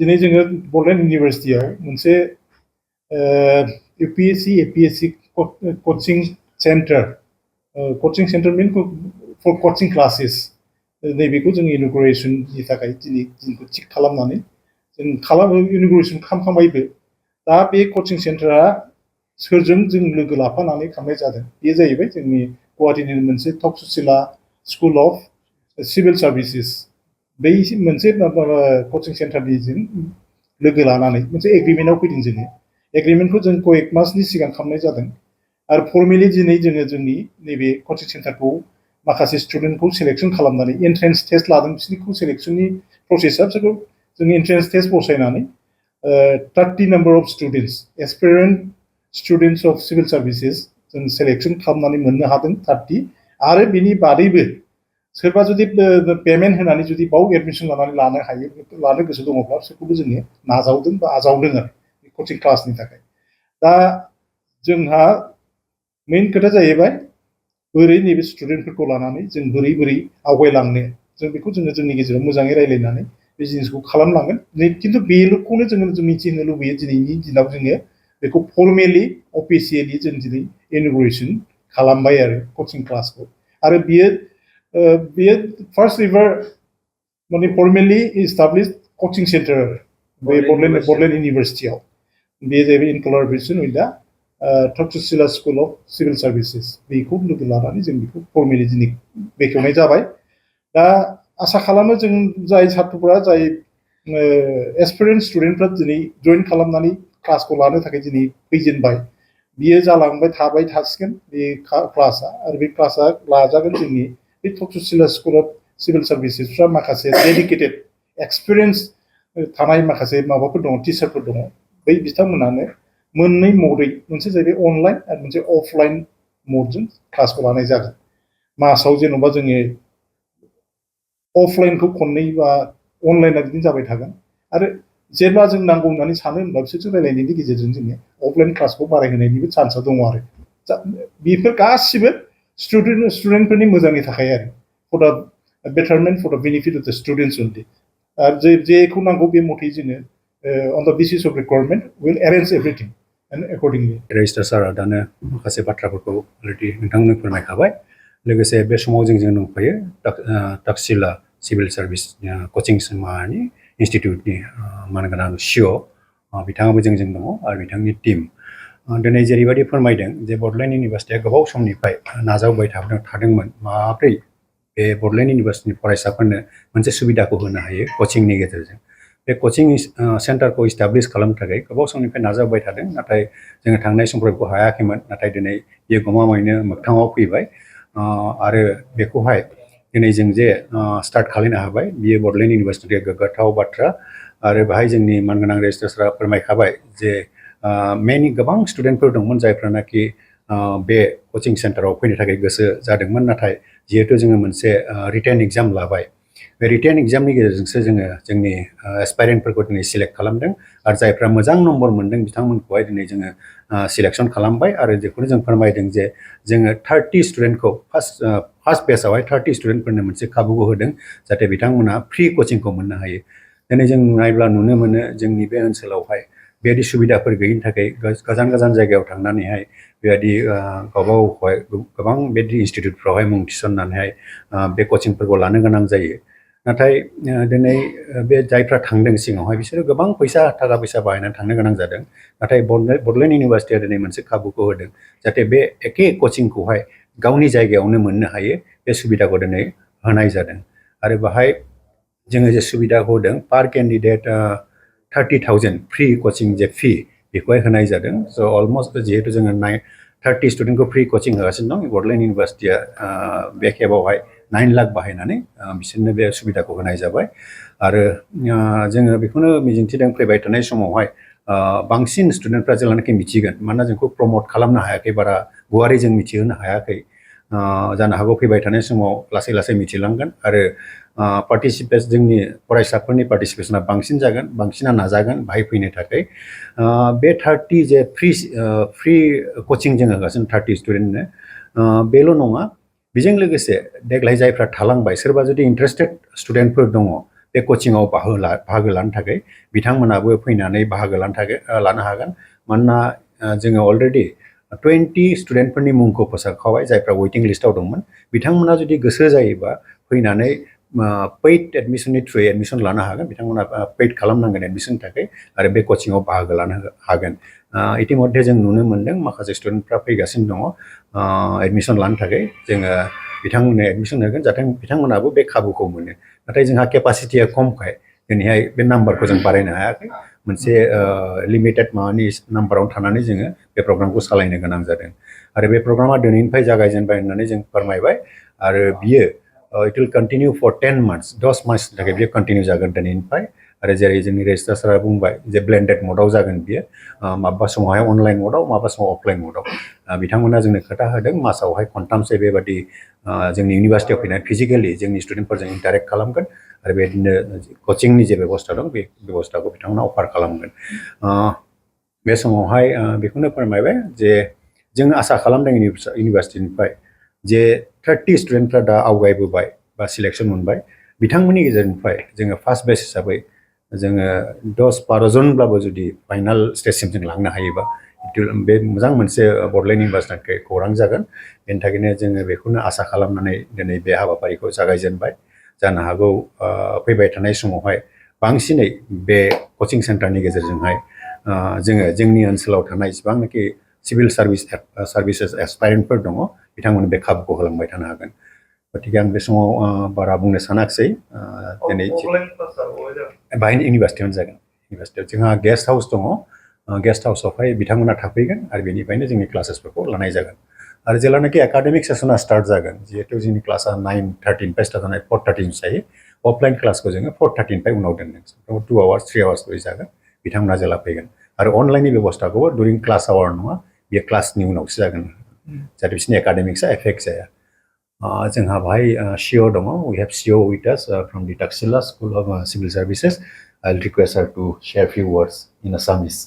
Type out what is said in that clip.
दिनै जोङो बड'लेण्ड इउनिभारसिटियाव मोनसे UPSC APSC coaching center mean for coaching classes नैबेखौ जों इन'गुरेसननि थाखाय दिनै दिनखौ थिग खालामनानै जों इन'गुरेसन खालामखांबायबो दा बे कचिं सेन्टारा सोरजों जों लोगो लाफानानै खालामनाय जादों बे जाहैबाय जोंनि गुवाहाटीनि मोनसे Takshashila school of civil services बै मोनसे कचिं सेन्टारनि जों लोगो लानानै मोनसे एग्रिमेन्टआव फैदों जोङो एग्रिमेन्टखौ जों कयेक मासनि सिगां खालामनाय जादों आरो फर्मेलि दिनै जोङो जोंनि नैबे कचिं सेन्टारखौ माखासे स्टुडेन्टखौ सेलेक्सन खालामनानै एन्ट्रेन्स टेस्ट लादों बिसोरनिखौ सेलेक्सननि प्रसेसआ बिसोरखौ जों एन्ट्रेन्स टेस्ट बसायनानै 30 number of students aspirant students of civil services जों सेलेक्सन खालामनानै मोननो हादों 30 आरो बिनि बादैबो सोरबा जुदि पेमेन्ट होनानै जुदि बाव एडमिसन लानानै लानो हायो लानो गोसो दङब्ला बिसोरखौबो जोङो नाजावदों बा आजावदों आरो कचिं क्लासनि थाखाय दा जोंहा मेइन खोथा जाहैबाय बोरै नैबे स्टुडेन्टफोरखौ लानानै जों बोरै आवगायलांनो जों बेखौ जोंनि गेजेराव मोजाङै रायलायनानै बे जिनिसखौ खालामलांगोन खिन्थु बेखौनो जों मिथिनो लुबैयो दिनैनि दिनाव जोङो बेखौ फर्मेलि अफिसियेलि जों दिनै इन'गुरेसन खालामबाय आरो कचिं क्लासखौ आरो बियो फार्स्ट एभार माने फर्मेलि इस्टाब्लिश कचिं सेन्टार बे बड'लेण्ड इउनिभारसिटियाव बे जाहैबाय इन कलाबरेसन उइथ दा Takshashila school of civil services बेखौ लोगो लानानै जों बेखौ फर्मेलि दिनै बेखेवनाय जाबाय दा आसा खालामो जों जाय छात्रफोरा जाय एसपिरेन्ट स्टुडेन्टफ्रा दिनै जइन खालामनानै क्लासखौ लानो थाखाय दिनै फैजेनबाय बियो जालांबाय थाबाय थासिगोन बे क्लासआ आरो बे क्लासआ लाजागोन जोंनि बे तक्षशिला स्कुल अफ सिभिल सार्भिसेसफ्रा माखासे डेडिकेटेड एक्सपिरियेन्स थानाय माखासे माबाफोर दङ टिचारफोर दङ बै बिथांमोनानो मोननै मदै मोनसे जाहैबाय अनलाइन आरो मोनसे अफलाइन मदजों क्लासखौ लानाय जागोन मासाव जेन'बा जोङो अफलाइनखौ खननै बा अनलाइना बिदिनो जाबाय थागोन आरो जेब्ला जों नांगौ होननानै सानो होनब्ला बिसोरजों रायलायनायनि गेजेरजों जोङो अफलाइन क्लासखौ बारायहोनायनिबो चान्सआ दङ आरो बेफोर गासिबो स्टुडेन्टफोरनि मोजांनि थाखाय आरो फर दा बेटारमेन्ट फर दा बेनिफिट अफ द स्टुडेन्टस अनलि आरो जेखौ नांगौ बे मथै जोङो on the basis of requirement will arrange everything and accordingly registrar सारा दानो माखासे बाथ्राफोरखौ अलरेडि नोंथांमोननो फोरमायखाबाय लोगोसे बे समाव जों दंफायो तक्षशिला सिभिल सार्भिस कचिं मानि इन्स्टिटिउटनि मानगोनां सिअ बिथाङाबो जोंजों दङ आरो बिथांनि टीम दिनै जेरैबायदि फोरमायदों जे बड'लेण्ड इउनिभारसिटिया गोबाव समनिफ्राय नाजावबाय थादोंमोन माब्रै बे बड'लेण्ड इउनिभारसिटिनि फरायसाफोरनो मोनसे सुबिदाखौ होनो हायो कचिंनि गेजेरजों बे कचिं सेन्टारखौ इस्टाब्लिश खालामनो थाखाय गोबाव समनिफ्राय नाजाबाय थादों नाथाय जोङो थांनाय समफ्राव बेखौ हायाखैमोन नाथाय दिनै बेयो गमामायैनो मोगथाङाव फैबाय आरो बेखौहाय दिनै जों जे स्टार्ट खालामनो हाबाय बियो बड'लेण्ड इउनिभारसिटिनि गोग्गाथाव बाथ्रा आरो बेहाय जोंनि मानगोनां रेजिस्ट्रारआ फोरमायखाबाय जे मेनि गोबां स्टुडेन्टफोर दंमोन जायफ्रानाखि बे कचिं सेन्टाराव फैनो थाखाय गोसो जादोंमोन नाथाय जिहेतु जोङो मोनसे रिटेन एग्जाम लाबाय बे रिटेन एग्जामनि गेजेरजोंसो जोङो जोंनि एसपायरेन्टफोरखौ दिनै सिलेक्ट खालामदों आरो जायफ्रा मोजां नम्बर मोन्दों बिथांमोनखौहाय दिनै जोङो सिलेक्सन खालामबाय आरो जेखौनो जों फोरमायदों जे जोङो 30 स्टुडेन्टखौ फार्स्ट बेचआवहाय 30 स्टुडेन्टफोरनो मोनसे खाबुखौ होदों जाहाथे बिथांमोना फ्रि कचिंखौ मोननो हायो दिनै जों नायब्ला नुनो मोनो जोंनि बे ओनसोलावहाय बेबायदि सुबिदाफोर गैयिनि थाखाय गोजान जायगायाव थांनानैहाय बेबायदि गावबागावहाय गोबां बेबायदि इन्स्टिटिउटफ्रावहाय मुं थिसननानैहाय बे कचिंफोरखौ लानो गोनां जायो नाथाय दिनै बे जायफ्रा थांदों सिगाङावहाय बिसोरो गोबां थाखा फैसा बाहायनानै थांनो गोनां जादों नाथाय बड'लेण्ड इउनिभारसिटिया दिनै मोनसे खाबुखौ होदों जाहाथे बे एखे कचिंखौहाय गावनि जायगायावनो मोननो हायो बे सुबिदाखौ दिनै होनाय जादों आरो बाहाय जोङो जे सुबिदाखौ होदों पार केन्डिडेट 30,000 फ्रि कचिं जे फी बेखौहाय होनाय जादों स' अलमस्ट जिहेतु जोङो 30 स्टुडेन्टखौ फ्रि कचिं होगासिनो दं बड'लेण्ड इउनिभारसिटिया बे खेबावहाय 9 लाख बाहायनानै बिसोरनो बे सुबिदाखौ होनाय जाबाय आरो जोङो बेखौनो मिजिंथिदों फैबाय थानाय समावहाय बांसिन स्टुडेन्टफ्रा जेब्लानाखि मिथिगोन मानोना जोंखौ प्रमट खालामनो हायाखै बारा गुवारै जों मिथिहोनो हायाखै जानो हागौ फैबाय थानाय समाव लासै मिथिलांगोन आरो जोंनि फरायसाफोरनि पार्टिसिपेसना बांसिन जागोन बांसिना नाजागोन बाहाय फैनो थाखाय बे 30 जे फ्रि कचिं जों होगासिनो 30 स्टुडेन्टनो बेल' नङा बेजों लोगोसे देग्लाय जायफ्रा थालांबाय सोरबा जुदि इन्टारेस्टेड स्टुडेन्टफोर दङ बे कोचिंआव बाहागो लानो थाखाय बिथांमोनाबो फैनानै बाहागो लानो हागोन मानोना जोङो अलरेडि 20 स्टुडेन्टफोरनि मुंखौ फोसावखाबाय जायफ्रा वेटिं लिस्टआव दंमोन बिथांमोना जुदि गोसो जायोबा फैनानै पेइड एडमिशननि थ्रुयै एडमिशन लानो हागोन बिथांमोना पेइड खालामनांगोन एडमिशननि थाखाय आरो बे कोचिंआव बाहागो लानो हागोन इतिमध्ये जों नुनो मोन्दों माखासे स्टुडेन्टफ्रा फैगासिनो दङ एडमिशन लानो थाखाय जोङो बिथांमोननो एडमिशन होगोन जाहाथे बिथांमोनाबो बे खाबुखौ मोनो नाथाय जोंहा केपासिटिया खमखाय दिनैहाय बे नाम्बारखौ जों बारायनो हायाखै मोनसे लिमिटेड माबानि नाम्बारावनो थानानै जोङो बे प्रग्रामखौ सालायनो गोनां जादों आरो बे प्रग्रामा दिनैनिफ्राय जागायजेनबाय होननानै जों फोरमायबाय आरो बियो it will continue for 10 months 10 मासनि थाखाय बियो कन्टिन्यू जागोन दिनैनिफ्राय आरो जेरै जोंनि रेजिस्ट्रार सारा बुंबाय जे ब्लेन्डेड मडआव जागोन बियो माबा समावहाय अनलाइन मडआव माबा समाव अफलाइन मडआव बिथांमोना जोंनो खोथा होदों मासावहाय खनथामसो बेबादि जोंनि इउनिभारसिटियाव फैनानै फिजिकेलि जोंनि स्टुडेन्टफोरजों इन्टारेक्ट खालामगोन आरो बेबायदिनो कोचिंनि जे बेबस्था दं बे बेबस्थाखौ बिथांमोना अफार खालामगोन बे समावहाय बेखौनो फोरमायबाय जे जों आसा खालामदों इउनिभारसिटिनिफ्राय जे 30 स्टुडेन्टफ्रा दा आवगायबोबाय बा सिलेक्सन मोनबाय बिथांमोननि गेजेरनिफ्राय जोङो फार्स्ट बेच हिसाबै जोङो 10-12 जनब्लाबो जुदि फाइनाल स्टेजसिम जों लांनो हायोबा बे मोजां मोनसे बड'लेण्ड इउनिभारसिटिनि खौरां जागोन बेनि थाखायनो जोङो बेखौनो आसा खालामनानै दिनै बे हाबाफारिखौ जागायजेनबाय जानो हागौ फैबाय थानाय समावहाय बांसिनै बे कचिं सेन्टारनि गेजेरजोंहाय जोङो जोंनि ओनसोलाव थानाय जेसेबांनाखि सिभिल सार्भिसेस एसपायरेन्टफोर दङ बिथांमोननो बे खाबुखौ होलांबाय थानो हागोन गतिके आं बे समाव बारा बुंनो सानाखिसै दिनै बाहायनो इउनिभारसिटियावनो जागोन इउनिभारसिटियाव जोंहा गेस्ट हाउस दङ गेस्ट हाउसआवहाय बिथांमोना थाफैगोन आरो बेनिफ्रायनो जोंनि क्लासेसफोरखौ लानाय जागोन आरो जेब्लानाखि एकाडेमिक सेसना स्टार्ट जागोन जिहेतु जोंनि क्लासआ 9:30 स्टार्ट जानाय 4:30 जायो अफलाइन क्लासखौ जोङो 4:30 उनाव दोनदों 2 आवार्स 3 आवार्स जागोन बिथांमोना जेला फैगोन आरो अनलाइननि बेबस्थाखौबो दुरिं क्लास आवार नङा बेयो क्लासनि उनावसो जागोन जाहाथे बिसोरनि एकाडेमिक्सआ एफेक्ट जाया जोंहा बाहाय सिअ दङ वी हेभ सिअ with us from the Takshashila school of civil services I will request her to share few words in Assamese